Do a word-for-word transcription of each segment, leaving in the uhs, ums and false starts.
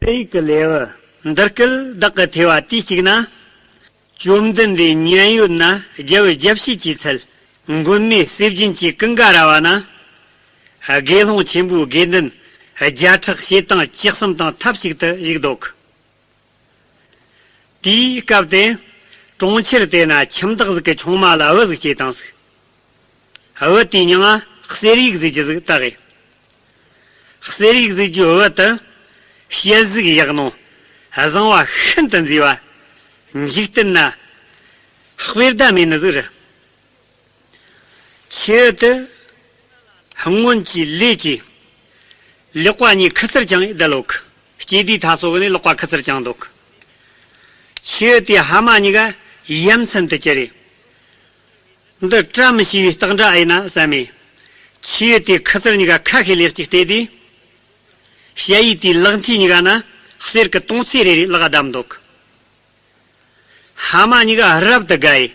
ཡིག་གི་ལེའུ། འདི་སྐད་བདག་གི་ཐོས་པ་དུས་གཅིག་ན། བཅོམ་ལྡན་འདས་མཉན་ཡོད་ན་རྒྱལ་བུ་རྒྱལ་བྱེད་ཀྱི་ཚལ། མགོན་མེད་གསེར་ལྗེན་གྱི་ཀུན་དགའ་ར་བ་ན། དགེ་སློང་ཆེན་པོའི་དགེ་འདུན་བརྒྱ་ཕྲག་བྱེ་སྟེང་བཅུ་གསུམ་དང་ཐབས་ཅིག་ཏུ་བཞུགས་འདུག། དེའི་སྐབས་དེ་གྲོང་ཁྱེར་དེ་ན་ཁྱིམ་བདག་ཟིག་གི་ཆུང་མ་ལ་བུ་ཟིག་སྐྱེས་བཏང་ཟིག། བུ་དེའི་མྱིང་ང་གསེར་ཡིག་ཟེར་རྒྱུ་ཟིག་བཏགས་ཡི། གསེར་ཡིག་ཟེར་རྒྱུའི་བུ་དེ་དཔྱད་གཟིགས་ཡག་ནོ། བཟང་བ་ཤིན་ཏུ་མཛེས་པ། འཇིག་རྟེན་ན་དཔེ་ཟླ་མེད་ནི་ཟིག་རེད། ཁྱེའུ་དེ་སྔོན་གྱི་ལས་ཀྱིས་ལག་པ་གཉིས་ཁུ་ཚུར་བརྐྱངས་ཡི་བསྡད་ཡོད་གི། སྐྱེས་དུས་ཐ་སོ་གི་ནས་ལག་པ་ཁུ་ཚུར་བརྐྱངས་འདུག། ཁྱེའུ་དེའི་ཕ་མ་གཉིས་ཀ་ཡ་མཚན་དུ་གྱུར་ཡི། འདི་བཀྲ་མི་ཤིས་པའི་རྟགས་འདྲ་ཨེ་ཡིན་ན་བསམ་མེད། ཁྱེའུ་དེའི་ཁུ་ཚུར་གཉིས་ཀ་ཁ་ཤས་ལེགས་ཀྱིས་བལྟས་དུས། ཞ་ཡི་དེའི་ལག་མཐིལ་གཉིས་ཀ་ན་གསེར་གྱི་དོང་ཙེ་རེ་རེ་ལག་བསྡམས་འདུག། ཕ་མ་གཉིས་ཀ་རབ་ཏུ་དགའ་ཡི།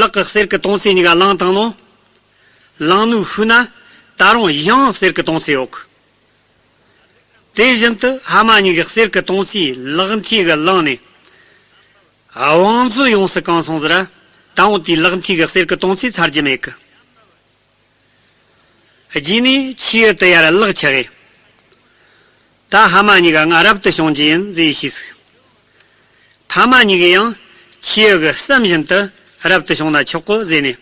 ལག་གི་གསེར་གྱི་དོང་ཙེ་གཉིས་ཀ་བླངས་བཏང་ནོ། བླངས་ནོ་ཤུལ་ན་ད་རུང་ཡང་གསེར་གྱི་དོང་ཙེ་ཡོད་གི། དེ་བཞིན་དུ་ཕ་མ་གཉིས་ཀྱི་གསེར་གྱི་དོང་ཙེ་ལག་མཐིལ་གྱིས་བླངས་ནས། བང་མཛོད་ཡོངས་སུ་གང་སོང་ཟེར། ད་རུང་དེའི་ལག་མཐིལ་གྱི་གསེར་གྱི་དོང་ཙེ་ཚར་རྒྱུ་མེད་གི། རྗེས་ནས་ཁྱེའུ་དེ་ཡར་ལག་ཆགས་ཡི། ད་ཕ་མ་གཉིས་ཀ་ང་རབ་ཏུ་བྱུང་རྒྱུ་ཡིན་ཟེར་ཡི་ཤེས་ཟིག། ཕ་མ་གཉིས་ཀས་ཡང་ཁྱེའུ་གི་བསམ་བཞིན་དུ་རབ་ཏུ་བྱུང་ན་ཆོག་གི་ཟེར་ནས།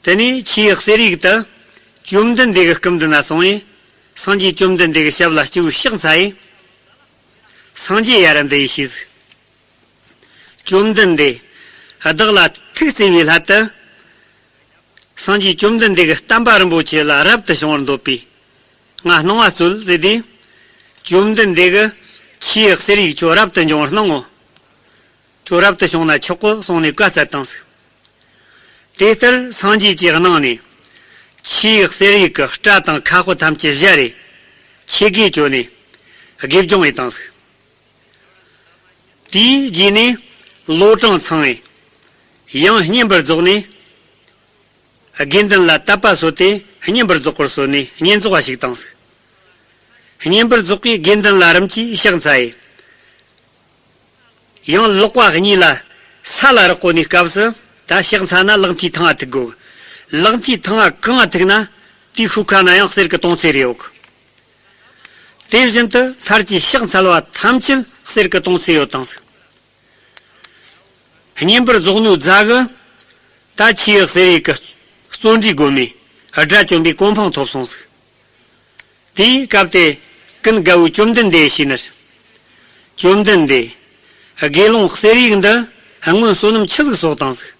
དེ་ནས་ཁྱེའུ་གསེར་ཡིག་དེ་བཅོམ་ལྡན་འདས་ཀྱི་སྐུ་མདུན་ན་སོང་ཡི། སངས་རྒྱས་བཅོམ་ལྡན་འདས་ཀྱི་ཞབས་ལ་སྤྱི་བོས་ཕྱག་འཚལ་ཡི། སངས་རྒྱས་ཡར་འདི་ཡི་ཤེས་ཟིག། བཅོམ་ལྡན་འདས་བདག་ལ་ཐུགས་བརྩེ་བའི་སླད་དུ། སངས་རྒྱས་བཅོམ་ལྡན་འདས་ཀྱི་བསྟན་པ་རིན་པོ་ཆེ་ལ་རབ་ཏུ་བྱུང་བར་འདོད་པས་ང་གནང་བ་སྩོལ་ཟེར་ཏེ། བཅོམ་ལྡན་འདས་ཀྱིས་ཁྱེའུ་གསེར་ཡིག་ཁྱོད་རབ་ཏུ་འབྱུང་བར་གནང་ངོ་། ཁྱོད་རབ་ཏུ་བྱུང་ན་ཆོག་གོ་གསུངས་ནས་བཀའ་སྩལ་བཏང་ཟིག། དེ་ལྟར་སངས་རྒྱས་ཀྱིས་གནང་ནས་ཁྱེའུ་གསེར་ཡིག་གི་སྐྲ་དང་ཁ་སྤུ་ཐམས་ཅད་བཞར་རེ་ཆེ་དགེ་བཅོལ་ནས་དགེ་སྦྱོང་ཡི་བཏང་ཟིག། དེའི་རྗེས་ནས་ལོ་གྲངས་ཚང་བས་ཡང་བསྙེན་པར་རྫོགས་ནས། དགེ་འདུན་ལ་དད་པ་གསོས་ཏེ་བསྙེན་པར་རྫོགས་པར་གསོལ་ནས་བསྙེན་རྫོགས་པ་ཞིག་བཏང་ཟིག། བསྙེན་པར་རྫོགས་པས་དགེ་འདུན་ལ་རིམ་གྱིས་ཕྱག་འཚལ་ཡི། ཡང་ལག་པ་གཉིས་ལ་ས་ལ་རེག་གོ་ནས་སྐབས་སུ་ད་ཕྱག་འཚལ་ན་ལག་མཐིལ་ཐང་ང་ཐུག་དགོས། ལག་མཐིལ་ཐང་ང་གང་ང་ཐུག་ན་དེའི་ཤུལ་ཁ་ན་ཡང་གསེར་གྱི་དོང་ཙེ་རེ་ཡོད་གི། དེ་བཞིན་དུ་མཐར་གྱིས་ཕྱག་འཚལ་བ་ཐམས་ཅད་གསེར་གྱི་དོང་ཙེ་ཡོད་བཏང་ཟིག། བསྙེན་པར་རྫོགས་ནོའི་རྗེས་གི་ད་ཁྱེའུ་གསེར་ཡིག་གི་བརྩོན་འགྲུས་སྒོམ་མས་དགྲ་བཅོམ་པའི་གོ་འཕང་ཐོབ་སོང་ཟིག། དེའི་སྐབས་དེ་ཀུན་དགའ་བོས་བཅོམ་ལྡན་འདས་ཞུས་ནས། བཅོམ་ལྡན་འདས། དགེ་སློང་གསེར་ཡིག་འདི་སྔོན་བསོད་ནམས་ཆི་ཟིག་གསོག་བཏང་ཟིག།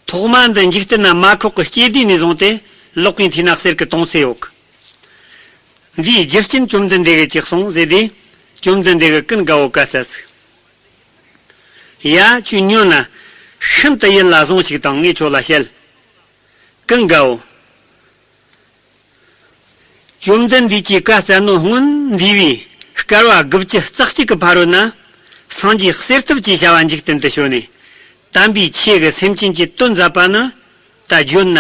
ཐོག་མ་འདི་འཇིག་རྟེན་ན་མ་ཁོག་གི་སྐྱེ་དུས་ནས་བཟུང་སྟེ་ལག་པའི་མཐིལ་ན་གསེར་གྱི་དོང་ཙེ་ཡོད་གི། འདིའི་རྒྱུ་རྐྱེན་བཅོམ་ལྡན་འདས་ཀྱིས་ཅི་གསུངས་ཟེར་དུས། བཅོམ་ལྡན་འདས་ཀྱིས་ཀུན་དགའ་བོ་བཀའ་སྩལ་ཟིག། ཡ་ཁྱོད་ཉོན་ན་ཤིན་ཏུ་ཡིད་ལ་ཟུངས་ཤིག་དང་ངས་ཁྱོད་ལ་བཤད། ཀུན་དགའ་བོ། བཅོམ་ལྡན་འདས་ཀྱིས་བཀའ་སྩལ་ནོ་སྔོན་འདས་པའི་བསྐལ་པ་དགུ་བཅུ་རྩ་གཅིག་གི་ཕ་རོལ་ན། སངས་རྒྱས་གསེར་ཐུབ་ཅེས་བྱ་བ་འཇིག་རྟེན་དུ་བྱོན་ནས། དམ་པའི་ཆོས་ཀྱིས་སེམས་ཅན་གྱི་དོན་མཛད་པ་ནི། ད་བརྗོད་ན་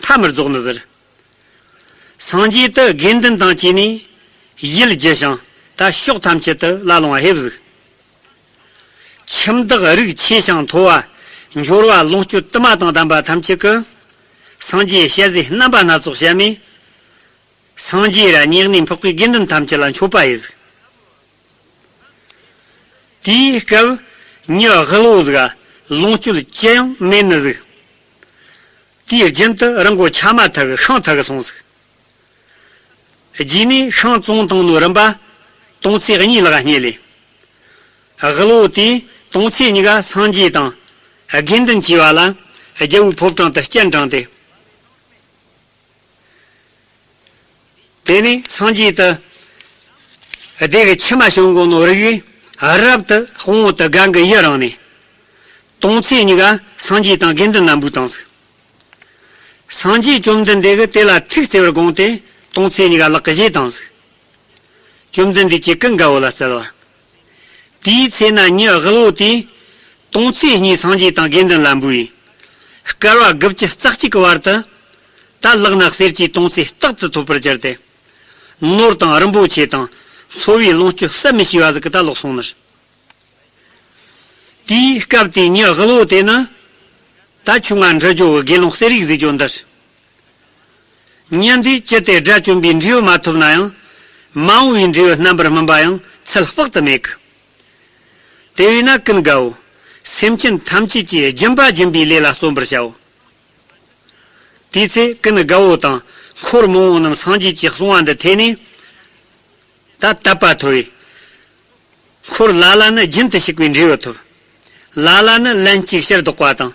མཐའ་མི་རྫོགས་ནི་ཟེར། སངས་རྒྱས་དེ་དགེ་འདུན་དང་བཅས་ནས་ཡིད་བགྱི་ཞིང་ད་ཕྱོགས་ཐམས་ཅད་དུ་ལ་ལུང་བ་ཕེབས་ཟིག། ཁྱིམ་བདག་རིགས་ཆེ་ཞིང་མཐོ་བ། འབྱོར་བ་ལོངས་སྤྱོད་དུ་མ་དང་ལྡན་པ་ཐམས་ཅད་ཀྱིས་སངས་རྒྱས་ཞལ་ཟས་རྣམ་པ་སྣ་ཚོགས་བཤམས་ནས། སངས་རྒྱས་ར་ཉེ་གནས་འཕགས་པའི་དགེ་འདུན་ཐམས་ཅད་ལ་མཆོད་པ་ཡི་ཟིག། དེའི་སྐབས་མྱི་དགུ་ལོ་ཟིག་ལོངས་སྤྱོད་ཅི་ཡང་མེད་ནི་ཟིག། དེའི་རྒྱུན་དུ་རི་མགོ་ཆ་མ་ཐག་གི་ཤིང་ཐག་གི་སོང་ཟིག། རྗེས་ནས་ཤིང་བཙོངས་བཏང་ནོའི་རིམ་པ་དོང་ཙེ་གཉིས་ལ་བསྙེས་ལས། དགུ་ལོ་དེའི་དོང་ཙེ་གཉིས་ཀ་སངས་རྒྱས་དང་དགེ་འདུན་བཅས་པ་ལ་རྒྱལ་པོའི་ཕོ་བྲང་དུ་སྤྱན་དྲངས་ཏེ། དེ་ནས་སངས་རྒྱས་དེ་སྡེ་གི་ཕྱི་མ་བྱོན་དགོས་ནོ་རིགས་པས་རབ་ཏུ་དཔང་པོ་དེ་དགའ་གི་ཡི་རངས་ནས། དོང་ཙེ་གཉིས་ཀ་སངས་རྒྱས་དང་དགེ་འདུན་ལ་འབུལ་བཏང་ཟིག། སངས་རྒྱས་བཅོམ་ལྡན་འདས་ཀྱིས་དེ་ལ་ཐུགས་བརྩེ་བར་དགོངས་ཏེ་དོང་ཙེ་གཉིས་ཀ་ལག་གིས་བཞེས་བཏང་ཟིག། བཅོམ་ལྡན་འདས་ཀྱིས་ཀུན་དགའ་བོ་ལ་སྩལ་བ། དེའི་ཚེ་ན་མྱི་དགུ་ལོ་དེས་དོང་ཙེ་གཉིས་སངས་རྒྱས་དང་དགེ་འདུན་ལ་འབུལ་བས། བསྐལ་པ་དགུ་བཅུ་རྩ་གཅིག་གི་བར་དུ། ད་ལག་ན་གསེར་གྱི་དོང་ཙེ་རྟག་ཏུ་ཐོབ་པར་གྱུར་ཏེ། ནོར་དང་རིན་པོ་ཆེ་དང་ འཚོ་བའི་ལོངས་སྤྱོད་ཟད་མི་ཤེས་པ་ཟིག་གི་ད་ལོག་སོང་ནི་རེད། དེའི་སྐབས་དེའི་མྱི་དབུལ་བོ་དེ་ནི། ད་ཁྱོད་ང་འདྲི་རྒྱུ་གི་དགེ་སློང་གསེར་ཡིག་ཟེར་རྒྱུ་འདི་རེད། མྱི་འདིས་ཅི་སྟེ་དགྲ་བཅོམ་པའི་འབྲས་བུ་མ་ཐོབ་ན་ཡང་། མ་འོངས་པའི་འབྲས་བུ་རྣམ་པར་སྨིན་པ་ཡང་ཚད་དཔག་ཏུ་མེད་གི། དེ་བས་ན་ཀུན་དགའ་བོ། སེམས་ཅན་ཐམས་ཅད་ཀྱིས་སྦྱིན་པ་སྦྱིན་པའི་ལས་ལ་བརྩོན་པར་བྱའོ། དེའི་ཚེ་ཀུན་དགའ་བོ་དང་འཁོར་མང་བོ་རྣམས་སངས་རྒྱས་ཀྱི་གསུང་བ་འདི་ཐོས་ནས། ད་དད་པ་མཐོ་བས། འཁོར་ལ་ལ་ནི་རྒྱུན་དུ་ཞུགས་པའི་འབྲས་བུ་ཐོབ། ལ་ལ་ནི་ལན་གཅིག་ཕྱིར་ལྡོག་པ་དང་།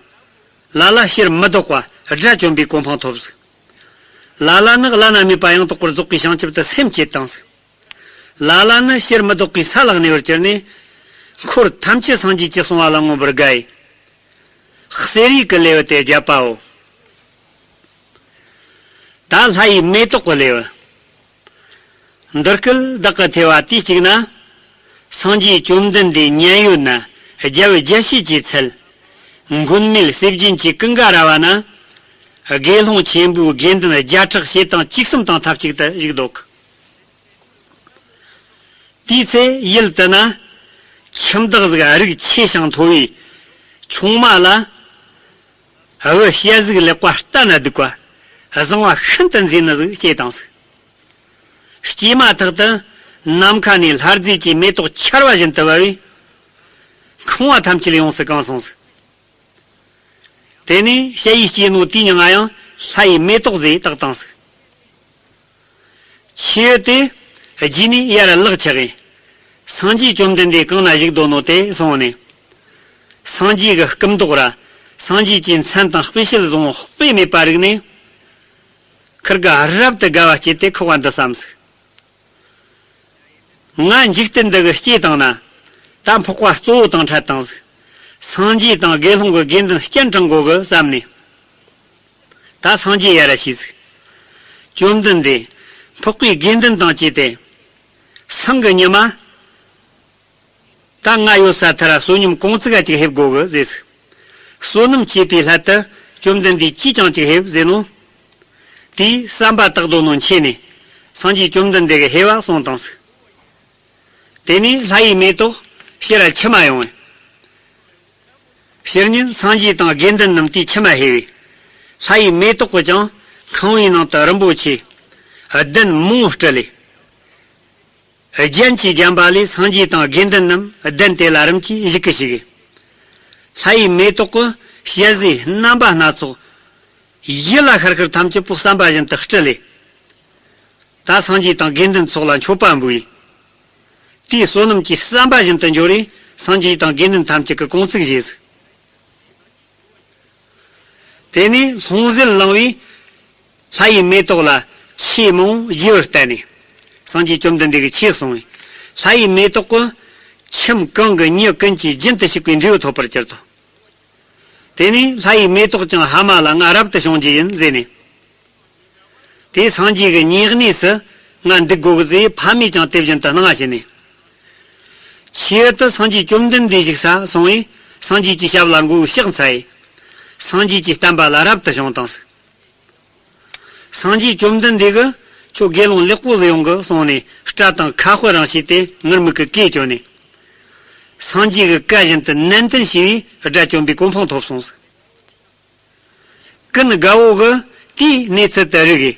ལ་ལ་ཕྱིར་མི་ལྡོག་པ་དགྲ་བཅོམ་པའི་གོ་འཕང་ཐོབ་ཟིག། ལ་ལ་ནི་བླ་ན་མེད་པ་ཡང་དག་པར་རྫོགས་པའི་བྱང་ཆུབ་ཏུ་སེམས་བསྐྱེད་བཏང་ཟིག། ལ་ལ་ནི་ཕྱིར་མི་ལྡོག་པའི་ས་ལ་གནས་པར་གྱུར་ནས། འཁོར་ཐམས་ཅད་སངས་རྒྱས་ཀྱི་གསུང་བ་ལ་མངོན་པར་དགའ་ཡི། གསེར་ཡིག་གི་ལེའུ་སྟེ་བརྒྱད་པའོ། ད་ལྷ་ཡི་མེ་ཏོག་གི་ལེའུ། འདི་སྐད་བདག་གིས་ཐོས་པ་དུས་གཅིག་ན། སངས་རྒྱས་བཅོམ་ལྡན་འདས་མཉན་ཡོད་ན་རྒྱལ་བུ་རྒྱལ་བྱེད་ཀྱི་ཚལ། མགོན་མེད་གསེར་སྦྱིན་གྱི་ཀུན་དགའ་ར་བ་ན། དགེ་སློང་ཆེན་པོའི་དགེ་འདུན་བརྒྱ་ཕྲག་ཕྱེད་དང་བཅུ་གསུམ་དང་ཐབས་གཅིག་ཏུ་བཞུགས་འདུག། དེའི་ཚེ་ཡུལ་དེ་ན་ཁྱིམ་བདག་ཟིག་རིགས་ཆེ་ཞིང་མཐོ་བའི་ཆུང་མ་ལ། བུ་ཞལ་གཟུགས་ལེགས་པ་ལྟ་ན་སྡུག་པ། བཟང་བ་ཤིན་ཏུ་མཛེས་ནི་ཟིག་སྐྱེས་བཏང་ཟིག། སྐྱེས་མ་ཐག་ཏུ་ནམ་མཁའ་ནས་ལྷ་རྫས་ཀྱི་མེ་ཏོག་ཆར་བ་བཞིན་དུ་བབས་པས། ཁང་བ་ཐམས་ཅད་ཡོངས་སུ་གང་སོང་ཟིག། དེ་ནས་ཞ་ཡིས་སྐྱེས་ནོ་དེའི་མྱིང་ང་ཡང་ལྷ་ཡི་མེ་ཏོག་ཟེར་བཏགས་བཏང་ཟིག། ཁྱེའུ་དེ་རྗེས་ནས་ཡར་ལག་ཆགས་ཡིན། སངས་རྒྱས་བཅོམ་ལྡན་འདས་གང་ན་བཞུགས་འདུག་ནོ་དེ་སོང་ནས། སངས་རྒྱས་ཀྱི་སྐུ་མདོག་ར། སངས་རྒྱས་ཀྱི་མཚན་དང་སྤུ་ཤད་བཟང་པོ་དཔེ་མེད་པ་རིག་ནས། ཁིར་ག་རབ་ཏུ་དགའ་བ་སྐྱེས་ཏེ་ཁོག་པ་འདི་བསམ་ཟིག། ང་འཇིག་རྟེན་འདི་གི་སྐྱེས་བཏང་ན། ད་འཕགས་པ་གཙོ་བོ་དང་འཕྲད་བཏང་ཟིག། སངས་རྒྱས་དང་དགེ་སློང་གི་དགེ་འདུན་སྤྱན་དྲངས་དགོ་གི་བསམ་ནས། ད་སངས་རྒྱས་ཡར་ཞུས་ཟིག། བཅོམ་ལྡན་འདས། འཕགས་པའི་དགེ་འདུན་དང་བཅས་ཏེ། སང་གི་ཉི་མ། ད་ང་ཡོད་ས་ཐར་བསོད་སྙོམས་གང་ཙིག་ག་ཅིག་ཕེབས་དགོ་གི་ཟེར་ཟིག། བསོད་ནམས་བྱེད་པའི་སླད་དུ་བཅོམ་ལྡན་འདས་ཅིས་ཀྱང་ཅིག་ཕེབས་ཟེར་ནོ། དེའི་བསམ་པ་བཏགས་དོ་ནོ་མཁྱེན་ནས། སངས་རྒྱས་བཅོམ་ལྡན་འདས་ཀྱི་ཕེབས་པ་གསུངས་བཏང་ཟིག། དེ་ནས་ལྷ་ཡི་མེ་ཏོག་ཕྱིར་མཆི་མ་ཡོང་བས། ཕྱིར་ཉིན་སངས་རྒྱས་དང་དགེ་འདུན་རྣམས་དེའི་མཆི་མ་ཕྱིས་པས། ལྷ་ཡི་མེ་ཏོག་གིས་ཀྱང་ཁང་བའི་ནང་དུ་རིན་པོ་ཆེ་གདན་མང་བོ་སྤྲུལ་ལས། རྒྱན་གྱིས་བརྒྱན་པ་ལས་སངས་རྒྱས་དང་དགེ་འདུན་རྣམས་གདན་དེ་ལ་རིམ་གྱིས་བཞུགས་ཀྱི་བཞུགས། ལྷ་ཡི་མེ་ཏོག་གིས་ཞལ་ཟས་རྣམ་པ་སྣ་ཚོགས། ཡིད་ལ་ཤར་ཤར་ཐམས་ཅད་པོ་བསམ་པ་བཞིན་དུ་སྤྲུལ་ལས། ད་སངས་རྒྱས་དང་དགེ་འདུན་ཚོགས་ལ་མཆོད་པ་འབུལ་ཡིན། དེའི་བསོད་ནམས་ཀྱི་བསམ་པ་བཞིན་དུ་འབྱོར་རེ་སངས་རྒྱས་དང་དགེ་འདུན་ཐམས་ཅད་ཀྱི་དགོངས་ཚིག་བཞེས་ཟིག། དེ་ནས་ལྷུང་བཟེད་བླངས་པས་ལྷ་ཡི་མེ་ཏོག་ལ་ཆོས་མང་པོ་རྒྱས་པར་བསྟན་ནས། སངས་རྒྱས་བཅོམ་ལྡན་འདས་ཀྱིས་ཆོས་གསུངས་པས། ལྷ་ཡི་མེ་ཏོག་གིས་ཁྱིམ་གང་གི་མྱི་ཀུན་གྱི་རྒྱུན་དུ་ཞུགས་པའི་འབྲས་བུ་ཐོབ་པར་གྱུར་ཏོ། དེ་ནས་ལྷ་ཡི་མེ་ཏོག་ཀྱང་ཕ་མ་ལ་ང་རབ་ཏུ་བྱུང་རྒྱུ་ཡིན་ཟེར་ནས། དེ་སངས་རྒྱས་ཀྱི་ཉེ་གནས་སུ་ང་འདུག་དགོས་ཀྱི་ཟེར་ཕ་མས་ཀྱང་དེ་བཞིན་དུ་གནང་བ་བྱས་ནས། ཆེད་དུ་སངས་རྒྱས་བཅོམ་ལྡན་འདས་བཞུགས་ས་སོང་བས་སངས་རྒྱས་ཀྱི་ཞབས་ལ་མགོ་བོས་ཕྱག་འཚལ་ཡིས། སངས་རྒྱས་ཀྱི་བསྟན་པ་ལ་རབ་ཏུ་བྱུང་བཏང་ཟིག། སངས་རྒྱས་བཅོམ་ལྡན་འདས་ཀྱིས་ཁྱོད་དགེ་སློང་ལེགས་པོ་ཟིག་ཡོང་གི་གསུངས་ནས་སྐྲ་དང་ཁ་དཔེ་རང་བྱས་ཏེ་ངུར་སྨྲིག་གི་གོས་གྱོན་ནས། སངས་རྒྱས་ཀྱི་བཀའ་བཞིན་དུ་ནན་ཏན་བྱས་པས་དགྲ་བཅོམ་པའི་གོ་འཕང་ཐོབ་སོང་ཟིག། ཀུན་དགའ་བོ་གིས་དེའི་གནས་ཚུལ་དེ་རིག་གིས་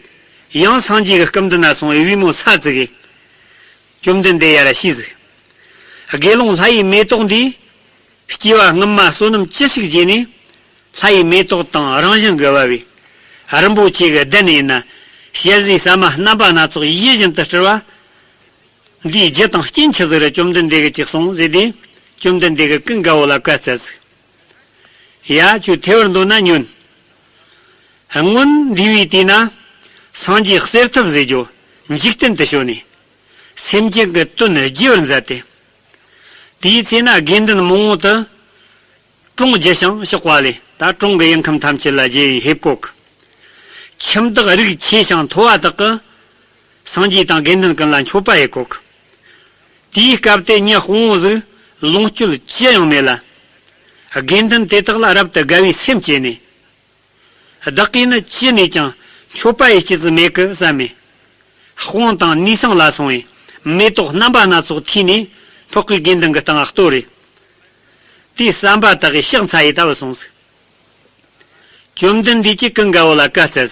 ཡང་སངས་རྒྱས་ཀྱི་སྐུ་མདུན་ན་སོང་བས་པུས་མོ་ས་བཙུགས་གིས། བཅོམ་ལྡན་འདས་ཡར་ཞུས་ཟིག། དགེ་སློང་ལྷ་ཡི་མེ་ཏོག་འདིས། སྐྱེ་བ་སྔོན་མ་བསོད་ནམས་ཅི་ཞིག་བྱས་ནས། ལྷ་ཡི་མེ་ཏོག་དང་རང་བཞིན་གྱིས་བབས་པའི། རིན་པོ་ཆེ་གི་གདན་ཡིན་ན། ཞལ་ཟས་ཟ་མ་རྣམ་པ་སྣ་ཚོགས་ཡིད་བཞིན་དུ་སྤྲུལ་བ། འདིའི་རྒྱུ་དང་རྐྱེན་ཆི་ཟིག་རེད། བཅོམ་ལྡན་འདས་ཀྱིས་ཅིག་གསུངས་ཟེར་ཏེ། བཅོམ་ལྡན་འདས་ཀྱིས་ཀུན་དགའ་བོ་ལ་བཀའ་སྩལ་ཟིག། ཡ། ཁྱོད་ཐོས་པར་འདོད་ན་ཉོན། སྔོན་འདས་པའི་དུས་ན། སངས་རྒྱས་གསེར་ཐུབ་ཟེར་རྒྱུ་འཇིག་རྟེན་དུ་བྱོན་ནས། སེམས་ཅན་གྱི་དོན་རྒྱས་པར་མཛད་དེ། དེའི་ཚེ་ན་དགེ་འདུན་མང་པོ་དུ། གྲོང་རྒྱས་ཤིང་གཤེགས་པ་ལས་ད་གྲོང་གི་ཡུལ་ཁམས་ཐམས་ཅད་ལ་རྒྱས་ཡིན་ཧེབ་གོ་གི། ཁྱིམ་བདག་རིགས་ཆེ་ཞིང་མཐོ་བ་དག་གིས་སངས་རྒྱས་དང་དགེ་འདུན་ཀུན་ལ་མཆོད་པ་ཡེ་གོ་གི། དེའི་སྐབས་དེ་མྱི་དཔང་བོ་ཟིག་ལོངས་སྤྱོད་ཅི་ཡང་མེད་ལ། དགེ་འདུན་དེ་དག་ལ་རབ་ཏུ་དགའ་བའི་སེམས་སྐྱེས་ནས། བདག་གིས་ནི་ཅི་ནས་ཀྱང་མཆོད་པ་ཡེ་སྤྱད་ཟིག་མེད་གི་བསམ་མས། དཔང་དང་ནུས་སེང་ལ་སོང་བས་ མེ་ཏོག་རྣམ་པ་སྣ་ཚོགས་འཐུས་ནས་འཕགས་པའི་དགེ་འདུན་གྱི་སྟེང་ང་གཏོར་རེ། དེའི་བསམ་པ་དག་གིས་ཕྱག་འཚལ་ཡི་ལྟ་བུ་གསུངས་སོ། བཅོམ་ལྡན་འདས་ཀྱིས་ཀུན་དགའ་བོ་ལ་བཀའ་སྩལ་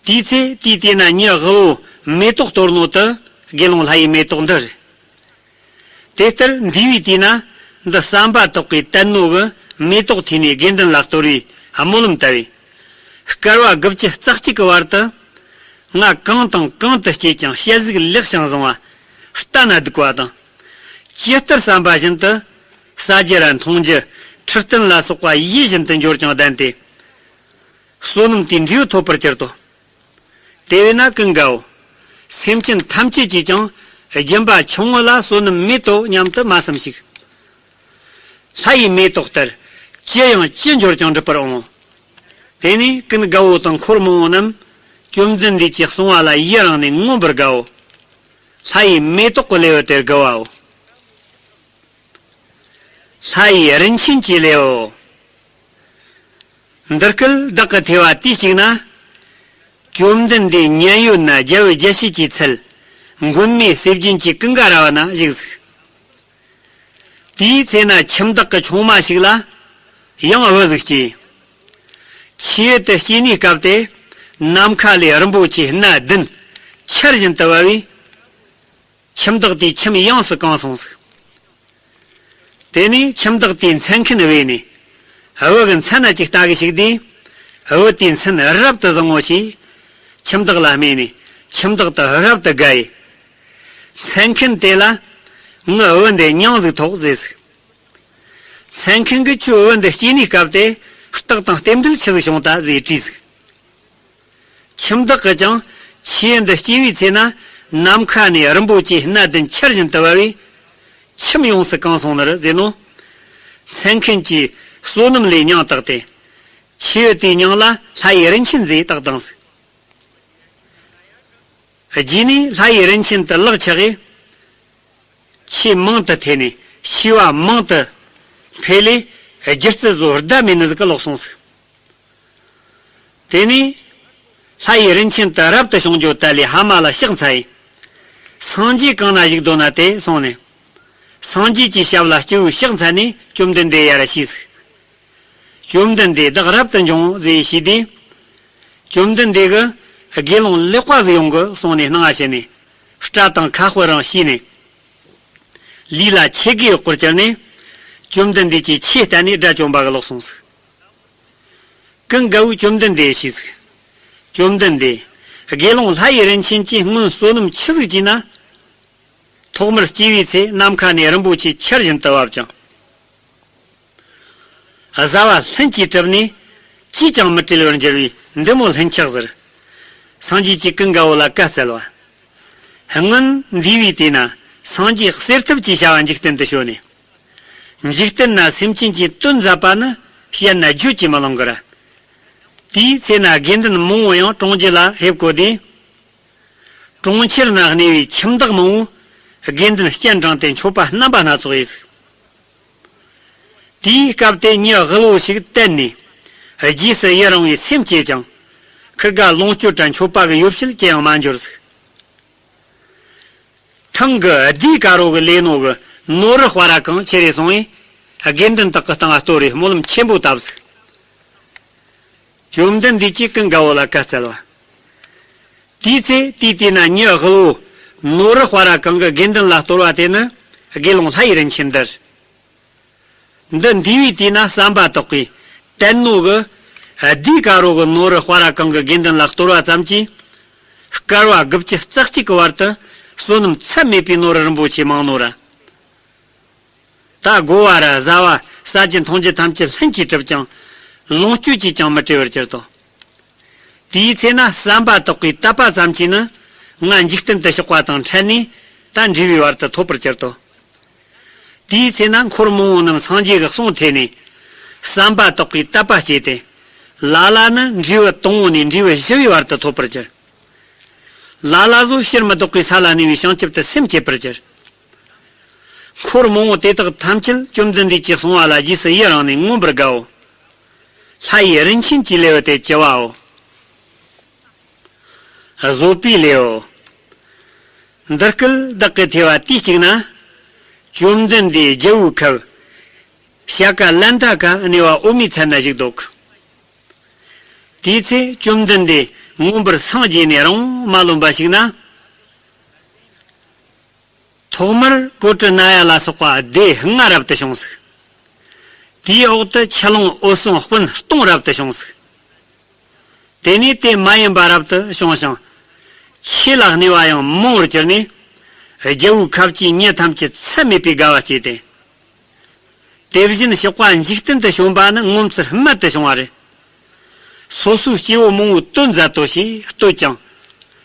ཟིག་དེའི་ཚེ་དེའི་དུས་ན་མྱི་དབུལ་བོ་མེ་ཏོག་གཏོར་ནོ་དེ་དགེ་སློང་ལྷ་ཡི་མེ་ཏོག་འདི་རེད། དེ་ལྟར་འདས་པའི་དུས་ན་འདི་བསམ་པ་དག་གིས་བསྟན་ནོ་གི་མེ་ཏོག་འཐུས་ནས་དགེ་འདུན་ལ་གཏོར་བའི་སྨོན་ལམ་བཏབ་པས། བསྐལ་པ་དགུ་བཅུ་རྩ་གཅིག་གི་བར་དུ་ང་གང་དང་གང་དུ་སྐྱེས་ཀྱང་ཞལ་གཟིགས་ལེགས་ཤིང་བཟང་བ། ལྟ་ན་སྡུག་པ་དང་། ཇི་ལྟར་བསམ་པ་བཞིན་དུ་ཟ་རྒྱུ་ར་འཐུང་རྒྱུ། ཁྲི་སྟན་ལ་སོགས་པ་ཡིད་བཞིན་དུ་འབྱོར་ཀྱང་ལྡན་ཏེ། བསོད་ནམས་དེའི་འབྲས་བུ་ཐོབ་པར་གྱུར་ཏོ། དེ་བས་ན་ཀུན་དགའ་བོ། སེམས་ཅན་ཐམས་ཅད་ཀྱིས་ཀྱང་སྦྱིན་པ་ཆུང་ངུ་ལ་བསོད་ནམས་མེད་དོ་སྙམ་དུ་མ་བསམ་ཞིག་ལྷ་ཡི་མེ་ཏོག་ལྟར་ཅི་ཡང་ཅི་འབྱོར་ཀྱང་འགྲུབ་པར་འོང་། དེ་ནས་ཀུན་དགའ་བོ་དང་འཁོར་མང་བོ་རྣམས་བཅོམ་ལྡན་འདས་ཀྱིས་གསུངས་པ་ལ་ཡི་རངས་ནས་མངོན་པར་དགའ་བོ། ལྷ་ཡི་མེ་ཏོག་གི་ལེའུ་སྟེ་དགུ་བའོ། ལྷ་ཡི་རིན་ཆེན་གྱི་ལེའུ། འདི་སྐད་བདག་གི་ཐོས་པ་དུས་གཅིག་ན། བཅོམ་ལྡན་འདས་མཉན་ཡོད་ན་རྒྱལ་བུ་དགྱེས་བྱེད་ཀྱི་ཚལ། མགོན་མེད་ཟས་སྦྱིན་གྱི་ཀུན་དགའ་ར་བ་ན་བཞུགས་ཟིག་དེའི་ཚེ་ན་ཁྱིམ་བདག་གི་ཆུང་མ་ཞིག་ལ་ཡང་བུ་ཟིག་སྐྱེས། ཆེས་ཡུལ་དུ་སྐྱེས་ནུས་སྐབས་དེ་ནམ་མཁའ་ལས་རིན་པོ་ཆེ་སྣ་བདུན་ཆར་བཞིན་དུ་བབས་པས། ཁྱིམ་བདག་དེའི་ཁྱིམ་ཡོངས་སུ་གང་སོང་ཟིག་དེ་ནས་ཁྱིམ་བདག་དེའི་མཚན་མཁན་བོས་ནས་བུ་གི་མཚན་ན་ཅིག་ལྟ་གི་ཞིག་དུས། བུ་དེའི་མཚན་རབ་ཏུ་བཟང་ངོ་ཞེས་ཁྱིམ་བདག་ལ་སྨྲས་ནས་ཁྱིམ་བདག་དེ་རབ་ཏུ་དགའ་ཡི། མཚན་མཁན་དེ་ལ་ངའི་བུ་འདི་མྱིང་ཟིག་ཐོགས་ཟེར་ཟིག་མཚན་མཁན་གྱིས་ཁྱོའི་བུ་འདི་སྐྱེས་ནུས་སྐབས་དེ་རྟགས་དང་རྟེན་འབྲེལ་ཆི་ཟིག་བྱུང་ད་ཟེར་དྲིས་ཟིག་ཁྱིམ་བདག་གིས་ཀྱང་ཆེས་ཡུལ་འདི་སྐྱེས་པའི་ཚེ་ན་ནམ་མཁའ་ནས་རིན་པོ་ཆེ་སྣ་བདུན་ཆར་བཞིན་དུ་བབས་པས། ཁྱིམ་ཡོངས་སུ་གང་སོང་ནི་རེད་ཟེར་ནོ། མཚན་མཁན་གྱིས་བསོད་ནམས་ལས་མྱིང་བཏགས་ཏེ། ཆེས་ཡུལ་དེའི་མྱིང་ལ་ལྷ་ཡི་རིན་ཆེན་ཟེར་བཏགས་བཏང་ཟིག་རྗེས་ནས་ལྷ་ཡི་རིན་ཆེན་དེ་ལག་ཆགས་ཡེ། ཆེས་མང་དུ་ཐོན་ནས་ཤེས་པ་མང་དུ་འཕེལ་ལས་སྒྱུ་རྩལ་བཟོ་ཟླ་མེད་ནི་ཟིག་གི་ལོག་སོང་ཟིག་དེ་ནས་ལྷ་ཡི་རིན་ཆེན་དེ་རབ་ཏུ་བྱུང་རྒྱུ་དེ་ལས་ཕ་མ་ལ་ཕྱག་འཚལ་ཡེ། སངས་རྒྱས་གང་ན་བཞུགས་འདོད་ན་དེ་སོང་ནས། སངས་རྒྱས་ཀྱི་ཞབས་ལ་སྤྱི་བོས་ཕྱག་འཚལ་ནས་བཅོམ་ལྡན་འདས་ཡར་ཞུས་ཟིག་བཅོམ་ལྡན་འདས་བདག་རབ་ཏུ་འབྱུང་ཟེར་ཞུས་དུས། བཅོམ་ལྡན་འདས་ཀྱིས་དགེ་སློང་ལེགས་པ་ཟིག་ཡོང་གི་གསུངས་ནས་སྣང་བ་བྱས་ནས་སྐྲ་དང་ཁ་སྤུ་རིང་བྱས་ནས། ལུས་ལ་ཆས་གོས་ཡག་པོར་གྱུར་ནས། བཅོམ་ལྡན་འདས་ཀྱི་ཆས་བསྟན་ནས་དགྲ་བཅོམ་པ་གི་ལོག་སོང་ཟིག་ཀུན་དགའ་བོས་བཅོམ་ལྡན་འདས་ཞུས་ཟིག་བཅོམ་ལྡན་འདས། དགེ་སློང་ལྷ་ཡི་རིན་ཆེན་གྱིས་སྔོན་བསོད་ནམས་ཆི་ཟིག་བགྱིས་ན། ཐོག་མར་སྐྱེས་པའི་ཚེ་ནམ་མཁའ་ནས་རིན་པོ་ཆེ་ཆར་བཞིན་དུ་བབས་ཀྱང་། བཟའ་བ་ལྷུན་གྱིས་གྲུབ་ནས་ཅིས་ཀྱང་མི་བྲེལ་བར་འགྱུར་བའི་འདི་མོ་ལྷུན་ཆགས་ཟེར། སངས་རྒྱས་ཀྱིས་ཀུན་དགའ་བོ་ལ་བཀའ་སྩལ་བ། སྔོན་འདས་པའི་དུས་ན་སངས་རྒྱས་གསེར་ཐུབ་ཀྱི་བྱ་བ་འཇིག་རྟེན་དུ་བྱོན་ནས། འཇིག་རྟེན་ན་སེམས་ཅན་གྱི་དོན་མཛད་པ་ནི་བཤད་ན་བརྗོད་ཀྱིས་མི་ལང་གི་ར། དེའི་ཚེ་ན་དགེ་འདུན་མང་བོ་ཡང་གྲོང་ཁྱེར་ལ་ཕེབས་གོ་དུས། གྲོང་ཁྱེར་ན་གནས་པའི་ཁྱིམ་བདག་མང་བོས་དགེ་འདུན་སྤྱན་དྲངས་ཏེ་མཆོད་པ་རྣམ་པ་སྣ་ཚོགས་ཡེ་ཟིག་དེའི་སྐབས་དེ་མྱི་དབུལ་བོ་ཞིག་བསྟེན་ནས། རྗེས་སུ་ཡི་རང་བའི་སེམས་སྐྱེས་ཀྱང་། ཁིར་ག་ལོངས་སྤྱོད་དྲ་མཆོད་པ་གི་ཡོ་བྱད་ཅི་ཡང་མ་འབྱོར་ཟིག་ཐང་གི་ལྡེའུ་དཀར་པོ་གིས་ལས་ནོ་གི་ནོར་བུ་སྤར་ར་གང་ཁྱེར་རེ་སོང་བས། དགེ་འདུན་དག་གི་སྟེང་ང་གཏོར་རེ་སྨོན་ལམ་ཆེན་པོ་བཏབ་ཟིག་བཅོམ་ལྡན་འདས་ཀྱིས་ཀུན་དགའ་བོ་ལ་བཀའ་སྩལ་བ། དེའི་ཚེ་དེའི་དུས་ན་མྱི་དབུལ་བོས་ནོར་བུ་སྤར་ར་གང་གིས་དགེ་འདུན་ལ་གཏོར་བ་དེ་ནི་དགེ་སློང་ལྷ་ཡི་རིན་ཆེན་འདི་རེད། འདི་འདས་པའི་དུས་ན་བསམ་པ་དག་གིས་བསྟན་ནོ་གི་ལྡེའུ་དཀར་པོ་གིས་ནོར་བུ་སྤར་ར་གང་གིས་དགེ་འདུན་ལ་གཏོར་བ་ཙམ་གྱིས། བསྐལ་པ་དགུ་བཅུ་རྩ་གཅིག་གི་བར་དུ་བསོད་ནམས་ཚད་མེད་པའི་ནོར་བུ་རིན་པོ་ཆེ་མང་ནོ་ར། ད་བགོ་བ་ར་བཟའ་བ་ཟ་རྒྱུ་འཐུང་རྒྱུ་ཐམས་ཅད་ལྷུན་གྱིས་གྲུབ་ཀྱང་། ལོངས་སྤྱོད་ཀྱིས་ཀྱང་མི་བྲེལ་བར་གྱུར་ཏོ། དེའི་ཚེ་ན་བསམ་པ་དག་གིས་དད་པ་ཙམ་གྱིས་ནི་ང་འཇིག་རྟེན་དུ་གཤེགས་པ་དང་ཕྲལ་ནས་ད་འབྲས་བུའི་བར་དུ་ཐོབ་པར་གྱུར་ཏོ། དེའི་ཚེ་ན་འཁོར་མང་པོ་རྣམས་སངས་རྒྱས་ཀྱི་གསུང་ཐོས་ནས་བསམ་པ་དག་གིས་དད་པ་སྐྱེས་ཏེ། ལ་ལ་ནི་འབྲས་བུ་དང་པོ་ནས་འབྲས་བུ་བཞི་པའི་བར་དུ་ཐོབ་པར་གྱུར། ལ་ལ་ཟོ་ཕྱིར་མི་ལྡོག་པའི་ས་ལ་གནས་པའི་བྱང་ཆུབ་ཏུ་སེམས་བསྐྱེད་པར་གྱུར། འཁོར་མང་པོ་དེ་དག་ཐམས་ཅད་བཅོམ་ལྡན་འདས་ཀྱིས་གསུངས་པ་ལ་རྗེས་སུ་ཡི་རངས་ནས་མངོན་པར་དགའ་བོ། ལྷ་ཡི་རིན་ཆེན་གྱི་ལེའུ་སྟེ་བཅུ་བའོ། བཟོད་པའི་ལེའུ། འདི་སྐད་བདག་གིས་ཐོས་པ་དུས་གཅིག་ན། བཅོམ་ལྡན་འདས་རྒྱལ་བོའི་ཁབ། བྱ་ཀ་ལན་ད་ཀ་གནས་པ་འོ་མའི་ཚལ་ན་བཞུགས་འདུག། དེའི་ཚེ་བཅོམ་ལྡན་འདས་མངོན་པར་སངས་རྒྱས་ནས་རང་མ་ལོན་པ་ཞིག་ན། ཐོག་མར་ཀོ་ཏྲི་ན་ཡ་ལ་སོགས་པ་སྡེ་ལྔ་རབ་ཏུ་བྱུང་ཟིག། དེའི་འོག་ཏུ་ཆུ་ཀླུང་འོད་སྲུང་སྤུན་སྟོང་རབ་ཏུ་བྱུང་ཟིག། དེ་ནས་དེ་མ་ཡིན་པ་རབ་ཏུ་བྱུང་ཞིང་། ཆོས་ལ་གནས་པ་ཡང་མང་བར་གྱུར་ནས། རྒྱལ་བོའི་ཁབ་ཀྱི་མྱི་ཐམས་ཅད་ཚད་མེད་པའི་དགའ་བ་སྐྱེས་ཏེ། དེ་བཞིན་གཤེགས་པ་འཇིག་རྟེན་དུ་བྱོན་པ་ནི་ངོ་མཚར་རྨད་དུ་བྱུང་བ་རེད། སོ་སོའི་སྐྱེ་བོ་མང་བོས་དོན་མཛད་དོ་ཞེས་བསྟོད་ཅིང་།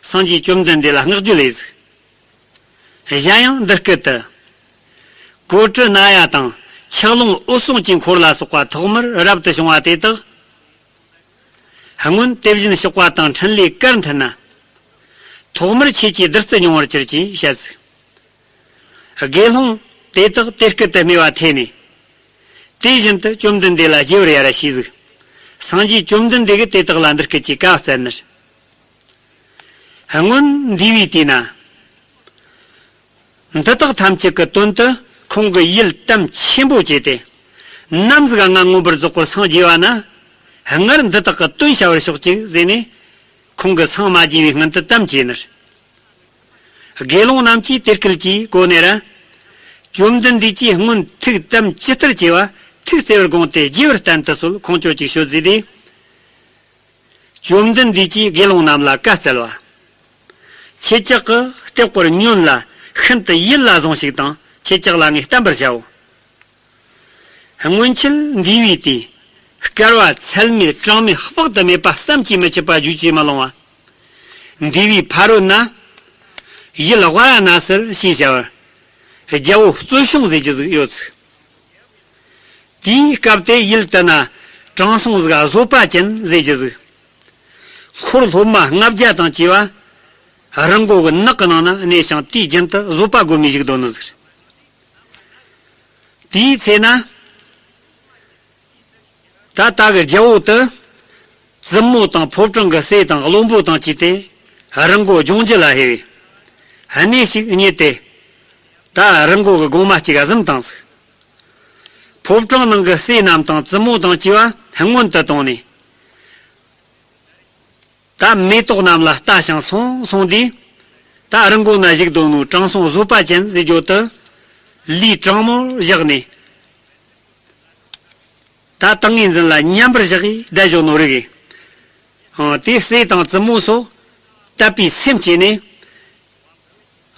སངས་རྒྱས་བཅོམ་ལྡན་འདས་ལ་བསྔགས་བརྗོད་ལས་ཟིག། གཞན་ཡང་འདི་སྐད་དུ། ཀོ་ཏྲི་ན་ཡ་དང་ཆུ་ཀླུང་འོད་སྲུང་གི་འཁོར་ལ་སོགས་པ་ཐོག་མར་རབ་ཏུ་བྱུང་བ་དེ་དག། སྔོན་དེ་བཞིན་གཤེགས་པ་དང་འཕྲིན་ལས་གར་མཐུན་ན། ཐོག་མར་ཁྱེད་ཀྱིས་བདུད་རྩི་མྱོང་བར་གྱུར་ཅེས་བཤད་ཟིག། དགེ་སློང་དེ་དག་དེ་སྐད་དུ་སྨྲས་པ་ཐོས་ནས། དེ་བཞིན་དུ་བཅོམ་ལྡན་འདས་ལ་རྗེ་བར་ཡར་ཞུས་ཟིག། སངས་རྒྱས་བཅོམ་ལྡན་འདས་ཀྱིས་དེ་དག་ལ་འདི་སྐད་ཅེས་བཀའ་སྩལ་ནས། སྔོན་འདས་པའི་དུས་ན། འདི་དག་ཐམས་ཅད་ཀྱི་དོན་དུ་ཁོང་གིས་ཡིད་དམ་ཆེན་པོ་བྱས་ཏེ། ནམ་ཟིག་ང་མངོན་པར་རྫོགས་པར་སངས་རྒྱས་པ་ན། སྔར་འདི་དག་གི་དོན་བྱ་བར་ཤོག་ཅིག་ཟེར་ནས། ཁོང་གིས་སངས་མ་རྒྱས་པའི་སྔོན་དུ་དམ་བཅས་ནས། དགེ་སློང་རྣམས་ཀྱིས་དེ་སྐད་ཅེས་གོ་ནས་ར། བཅོམ་ལྡན་འདས་ཀྱིས་སྔོན་ཐུགས་དམ་ཇི་ལྟར་བཅས་པ་ཐུགས་བརྩེ་བར་དགོངས་ཏེ་རྒྱས་པར་བསྟན་དུ་གསོལ། ཁོང་ཁྱོད་ཅིག་ཤོད་ཟེར་ཏེ། བཅོམ་ལྡན་འདས་ཀྱིས་དགེ་སློང་རྣམས་ལ་བཀའ་སྩལ་བ། ཁྱེད་ཅག་གིས་ལྟེགས་པར་ཉོན་ལ་ཤིན་ཏུ་ཡིད་ལ་ཟུངས་ཤིག་དང་། ཁྱེད་ཅག་ལ་ངས་བསྟན་པར་བྱའོ། སྔོན་ཆད་འདས་པའི་དུས། བསྐལ་པ་ཚད་མེད་གྲངས་མེད་དཔག་ཏུ་མེད་པ་བསམ་གྱིས་མི་ཁྱབ་པ་རྒྱུད་ཀྱིས་མི་ལོངས་པ། འདས་པའི་ཕ་རོལ་ན། ཡུལ་ཝཱ་ར་ཎ་སིར་ཞེས་བྱ་བར། རྒྱལ་པོ་རྩོད་གཞུང་ཟེར་རྒྱུ་ཟིག་ཡོད་ཟིག། དེའི་སྐབས་དེ་ཡུལ་དེ་ན་དྲང་སྲོང་ཟིག་བཟོད་པ་ཅན་ཟེར་རྒྱུ་ཟིག། འཁོར་སློབ་མ་ལྔ་བརྒྱ་དང་བཅས་པ། རི་མགོ་གི་ནགས་ཀྱི་ནང་ན་གནས་ཤིང་དུས་རྒྱུན་དུ་བཟོད་པ་སྒོམ་ནས་བཞུགས་དོ་ནི་ཟིག། དེའི་ཚེ་ན། ད་ལྟ་གི་རྒྱལ་པོ་དེ། བཙུན་མོ་དང་ཕོ་བྲང་གི་སྲས་དང་བློན་པོ་དང་བཅས་ཏེ། རི་མགོ་ལྗོངས་རྒྱུ་ལ་ཧེ་བས། གནས་ཤིག་རྙེད་དེ། ད་རི་མགོ་གི་སྒོ་མ་གཅིག་གཟིམས་བཏང་ཟིག། ཕོ་བྲང་ནང་གི་སྲས་རྣམས་དང་བཙུན་མོ་དང་བཅས་པ་སྔོན་དུ་བཏང་ནས། ད་མེ་ཏོག་རྣམས་ལ་ལྟ་ཞིང་སོང་སོང་དུས། ད་རི་མགོ་ན་བཞུགས་དོ་ནོ་དྲང་སྲོང་བཟོད་པ་ཅན་ཟེར་རྒྱུ་དེ། ལུས་དྲང་མོར་བཞག་ནས། ད་ཏིང་ངེ་འཛིན་ལ་མཉམ་པར་བཞག་གིས་བསྡད་བཞག་ནོ་རིག་གི། ཨང་། དེ་སྲས་དང་བཙུན་མོ་སོགས་དད་པའི་སེམས་བསྐྱེད་ནས།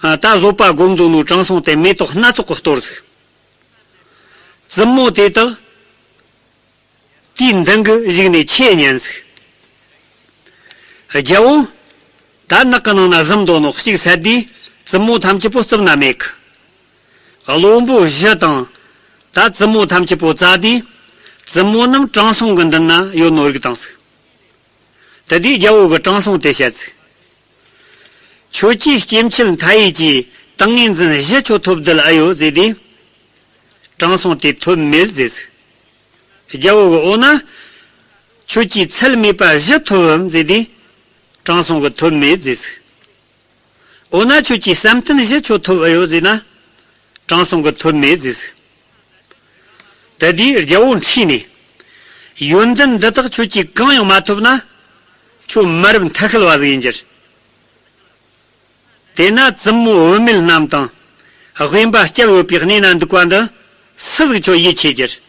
ཨ། ད་བཟོད་པ་སྒོམ་དོ་ནོ་དྲང་སྲོང་དེ་མེ་ཏོག་སྣ་ཚོགས་ཀྱིས་གཏོར་ཟིག། བཙུན་མོ་དེ་དག་དེའི་མདུན་གྱི་བཞུགས་ནས་ཆོས་ཉན་ཟིག། རྒྱལ་པོ། ད་ནགས་ཀྱི་ནང་ན་གཟིམས་དོ་ནོ་གཅིག་ཟེར་དུས་བཙུན་མོ་ཐམས་ཅད་པོ་རྩིབ་ན་མེད་གི། བློན་པོ་བཞི་དང་། ད་བཙུན་མོ་ཐམས་ཅད་པོ་བཙལ་དུས། བཙུན་མོ་རྣམས་དྲང་སྲོང་གི་མདུན་ན་ཡོད་ནོ་རིག་བཏང་ཟིག། དེ་དུས་རྒྱལ་པོ་གིས་དྲང་སྲོང་དེ་བཤད་ཟིག། ཁྱོད་ཀྱིས་སྐྱེ་མཆེད་མཐའ་ཡས་ཀྱི་ཏིང་ངེ་འཛིན་བཞི་ཁྱོད་ཐོབ་བསྡད་ཨེ་ཡོད་ཟེར་དུས། དྲང་སྲོང་དེས་ཐོབ་མེད་ཟེར་ཟིག། རྒྱལ་པོ་གིས་འོ་ན། ཁྱོད་ཀྱིས་ཚད་མེད་པ་བཞི་ཐོབ་བམ་ཟེར་དུས། དྲང་སྲོང་གིས་ཐོབ་མེད་ཟེར་ཟིག། འོ་ན་ཁྱོད་ཀྱིས་བསམ་གཏན་བཞི་ཁྱོད་ཐོབ་ཨེ་ཡོད་ཟེར་ན། དྲང་སྲོང་གིས་ཐོབ་མེད་ཟེར་ཟིག། དེ་དུས་རྒྱལ་པོ་འཁྲིས་ནས། ཡོན་ཏན་འདི་དག་ཁྱོད་ཀྱིས་གང་ཡང་མ་ཐོབ་ན། ཁྱོད་མི་རབས་མཐའ་བརྒལ་བ་ཟིག་ཡིན་རྒྱུ་རེད། དེས་ན་བཙུན་མོ་བུད་མེད་རྣམས་དང་། དབེན་པ་སྐྱབས་ཡོད་པའི་གནས་ན་འདུག་པ་འདི། སུ་ཟིག་ཁྱོད་ཡིད་ཆེས་རྒྱུ་རེད།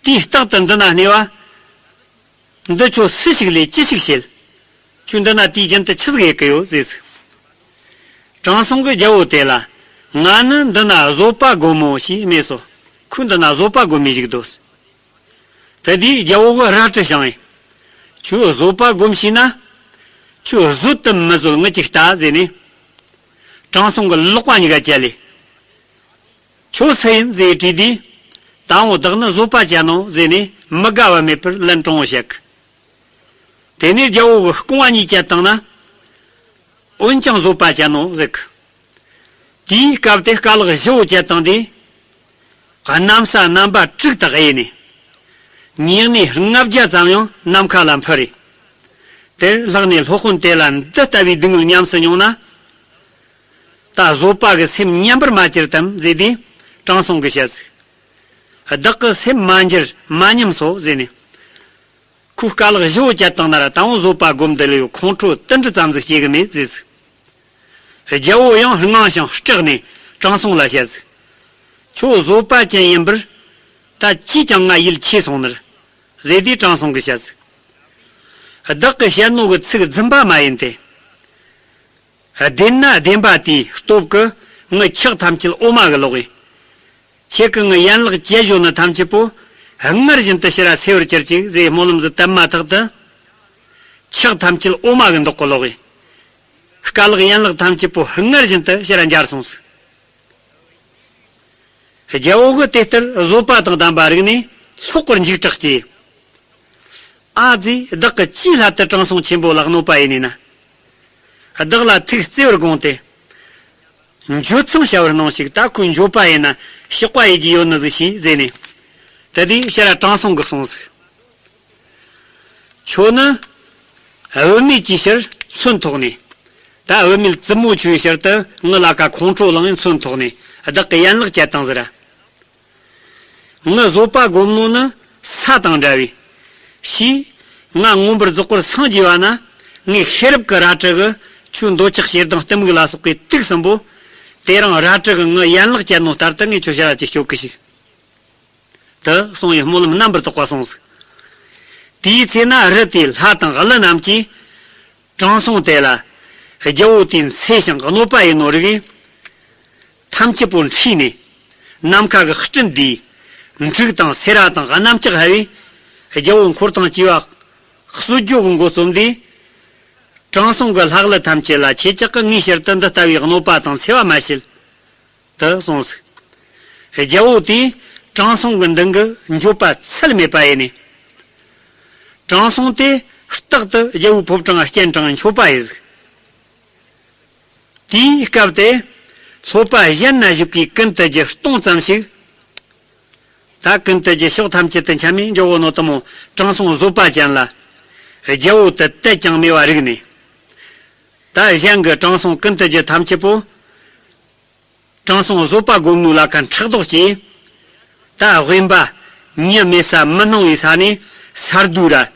དུས་རྟག་ཏུ་འདི་ན་གནས་པ། འདི་ཁྱོད་སུ་ཞིག་ལས་ཅི་ཞིག་བྱེད། ཁྱོད་འདི་ན་དུས་རྒྱུན་དུ་ཆི་ཟིག་ཡེད་ཀི་ཡོད་ཟེར་ཟིག། དྲང་སྲོང་གིས་རྒྱལ་པོ་དེ་ལ། ང་ནི་འདི་ན་བཟོད་པ་སྒོམ་མོ་ཞེས་སྨྲས་སོ། ཁོས་འདི་ན་བཟོད་པ་སྒོམ་མི་ཞིག་འདུག། དེ་དུས་རྒྱལ་པོ་གིས་རལ་གྲི་བྱིན་ཡིན། ཁྱོད་བཟོད་པ་སྒོམ་ཤེས་ན། ཁྱོད་བཟོད་དུ་མི་བཟོད་ངུ་ཅིག་ལྟ་ཟེར་ནས། དྲང་སྲོང་གི་ལག་པ་གཉིས་ཀ་བཅད་ལས། ཁྱོད་སུ་ཡིན་ཟེར་དྲིས་དུས། ད་འོ་བདག་ནི་བཟོད་པ་ཅན་ནོ་ཟེར་ནས་མི་དགའ་བ་མེད་པར་ལན་དྲང་བོ་བཤད་གི། དེ་ནས་རྒྱལ་པོ་གིས་རྐང་བ་གཉིས་བཅད་བཏང་ན། འོན་ཀྱང་བཟོད་པ་ཅན་ནོ་ཟེར་གི། དེའི་སྐབས་དེ་རྐང་ལག་བཞི་བོ་བཅད་བཏང་དུས། གནམ་ས་རྣམ་པ་དྲུག་ཏུ་དབྱེ་ནས། ཉེ་གནས་ལྔ་བརྒྱ་ཙམ་ཡང་ནམ་མཁའ་ལ་འཕུར་རེ། དེར་ལྷགས་ནས་སློབ་དཔོན་དེ་ལ་འདི་ལྟ་བུའི་སྡུག་བསྔལ་ཉམས་སུ་མྱོང་ན། ད་བཟོད་པ་གི་སེམས་ཉམས་པར་མ་གྱུར་ཏམ་ཟེར་དུས་དྲང་སྲོང་གིས་བཤད་ཟིག་བདག་གི་སེམས་མ་འགྱུར་མ་ཉམས་སོ་ཟེར་ནས། ཁོས་རྐང་ལག་བཞི་བོ་བཅད་བཏང་ན་ར་ད་འོང་བཟོད་པ་སྒོམ་འདི་ལས་ཁོང་ཁྲོ་ཏིལ་འབྲུ་ཙམ་ཟིག་སྐྱེ་གི་མེད་ཟེར་ཟིག་རྒྱལ་བོ་ཡང་དངངས་ཤིང་སྐྲག་ནས་དྲང་སྲོང་ལ་བཤད་ཟིག་ཁྱོད་བཟོད་པ་ཅན་ཡིན་པར་ད་ཅིས་ཀྱང་ང་ཡིད་ཆེས་སོང་ནི་རེད་ཟེར་དུས་དྲང་སྲོང་གིས་བཤད་ཟིག་བདག་གིས་བཤད་ནོ་གི་ཚིག་རྫུན་པ་མ་ཡིན་ཏེ། བདེན་ན་བདེན་པ་དེའི་སྟོབས་ཀྱིས་ངའི་ཁྲག་ཐམས་ཅད་འོ་མ་གི་ལོག་ཡིན། ཁྱེད་ཀྱིས་ངའི་ཡན་ལག་བཅད་བཞོ་ནི་ཐམས་ཅད་པོ་སྔར་བཞིན་དུ་ཕྱིར་ར་སེལ་བར་གྱུར་ཅིག་ཟེར་སྨོན་ལམ་ཟིག་བཏབ་མ་ཐག་ཏུ། ཁྲག་ཐམས་ཅད་འོ་མ་གི་མདོག་གི་ལོག་ཡིན། རྐང་ལག་ཡན་ལག་ཐམས་ཅད་པོ་སྔར་བཞིན་དུ་ཕྱིར་ར་འབྱར་སོང་ཟིག་རྒྱལ་བོ་གིས་དེ་ལྟར་བཟོད་པ་དང་ལྡན་པ་རིག་ནས་ལྷོག་པར་འཇིགས་སྐྲག་སྐྱེས། ཨ་ཙི། བདག་གིས་ཅིའི་སླད་དུ་དྲང་སྲོང་ཆེན་པོ་ལ་གནོད་པ་ཡིན་ནི་ན། བདག་ལ་ཐུགས་བརྩེ་བར་དགོངས་ཏེ། འགྱོད་ཚངས་བྱ་བར་གནང་ཞིག་ད་ཁོས་འགྱོད་པ་ཡིན་ན་གཤོག་པ་ཡེད་རྒྱུ་ཡོད་ནི་ཟིག་ཤེས་ཟེར་ནས། དེ་དུས་ཕྱིར་ར་དྲང་སྲོང་གིས་གསུངས་ཟིག་ཁྱོད་ནི་བུད་མེད་ཀྱི་ཕྱིར་མཚོན་ཐོགས་ནས། ད་བུད་མེད་བཙུན་མོ་ཆོའི་ཕྱིར་དུ་ངའི་ལ་ཁ་ཁོང་ཁྲོ་ལངས་ནས་མཚོན་ཐོགས་ནས་བདག་གི་ཡན་ལག་བཅད་བཏང་ཟེར། ངའི་བཟོད་པ་སྒོམ་ནོ་ནི་ས་དང་འདྲ་བས། ཤིས། ང་མངོན་པར་རྫོགས་པར་སངས་རྒྱས་པ་ན་ངའི་ཤེས་རབ་ཀྱི་རལ་གྲི་གིས་ཁྱོད་འདོད་ཆགས་ཞེ་སྡང་གཏི་མུག་ལ་སོགས་པའི་དུག་གསུམ་པོ། དེ་རིང་རལ་གྲི་གིས་ངའི་ཡན་ལག་བཅད་ནོ་ལྟར་དུ་ངས་ཁྱོད་ཕྱིར་ར་ཅིག་གཅོད་གི་ཞིག་དུ་གསུངས་ཡི་སྨོན་ལམ་རྣམ་པར་དག་པ་གསུངས་ཟིག་དེའི་ཚེ་ན་རི་དེའི་ལྷ་དང་ཀླུ་རྣམས་ཀྱིས། དྲང་སྲོང་དེ་ལ། རྒྱལ་བོ་དེས་འཚེ་ཞིང་གནོད་པ་ཡིན་ནོ་རིག་ཐམས་ཅད་པོ་འཁྲུས་ནས། ནམ་མཁའ་གི་སྤྲིན་འདིས། འབྲུག་དང་སེར་བ་དང་གནམ་ལྕགས་ཤར་བས། རྒྱལ་བོ་འཁོར་དང་བཅས་པ། གསོད་རྒྱུ་གི་འགོ་རྩོམ་དུས། དྲང་སྲོང་གི་ལྷ་ཀླུ་ཐམས་ཅད་ལ་ཁྱེད་ཅག་གིས་ངའི་ཕྱིར་དུ་འདི་ལྟ་བུའི་གནོད་པ་དང་འཚེ་བ་མ་བྱེད། དུ་གསུངས་ཟིག་རྒྱལ་བོ་དེས་དྲང་སྲོང་གི་མདུན་གྱི་འགྱོད་པ་ཚད་མེད་པ་ཡེ་ནས། དྲང་སྲོང་དེ་རྟག་ཏུ་རྒྱལ་བོའི་ཕོ་བྲང་སྤྱན་དྲངས་མཆོད་པ་ཡེ་ཟིག་དེའི་སྐབས་དེ། སློབ་པ་གཞན་ན་བཞུགས་པའི་ཀུན་ཏུ་རྒྱུ་སྟོང་ཙམ་ཞིག་ད་ཀུན་ཏུ་རྒྱུ་ཕྱོགས་ཐམས་ཅད་དུ་འཁྱམས་ནས་འགྱོ་བོ་ནོ་དུ་མོ་དྲང་སྲོང་བཟོད་པ་ཅན་ལ། རྒྱལ་བོ་དེ་དད་ཅིང་མོས་པ་རིག་ནས། ད་གཞན་གྱི་དྲང་སྲོང་ཀུན་ཏུ་རྒྱུ་ཐམས་ཅད་པོ། དྲང་སྲོང་བཟོད་པ་སྒོམ་ནོ་ལ་ཁ་ཕྲག་དོག་སྐྱེས། ད་དབེན་པ། མྱི་མེད་ས་མི་སྣང་བའི་ས་ནས་ས་རྡོའི་ར།